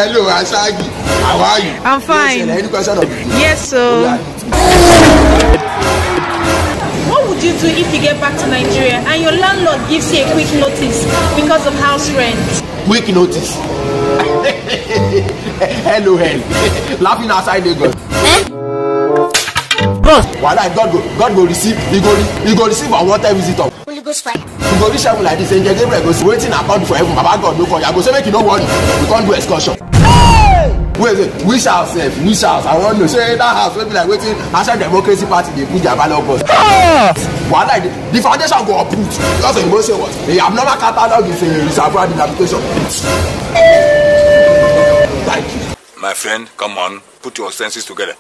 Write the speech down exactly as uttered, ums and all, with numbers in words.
Hello, Ashagi. How are you? I'm fine. Any question of Yes, so. What would you do if you get back to Nigeria and your landlord gives you a quick notice because of house rent? Quick notice. Hello, hell. Laughing outside Lagos. Bros, Wallahi, God go, God go receive. He go, he go receive a one-time visitor. Holy Ghost fire. You go reach heaven like this, angel Gabriel go say, "Wetin I come do for heaven, Baba God no come." I go say, "Make you no worry, we come do excursion." Wait, wait, which house sef? Which house? I wan know. Say that house wey be like wetin National Democracy Party dey put their ballot box. Wallahi, the, the foundation go uproot. Because you go say what? A abnormal catalog is a reservoir in application. Thank you. My friend, come on, put your senses together.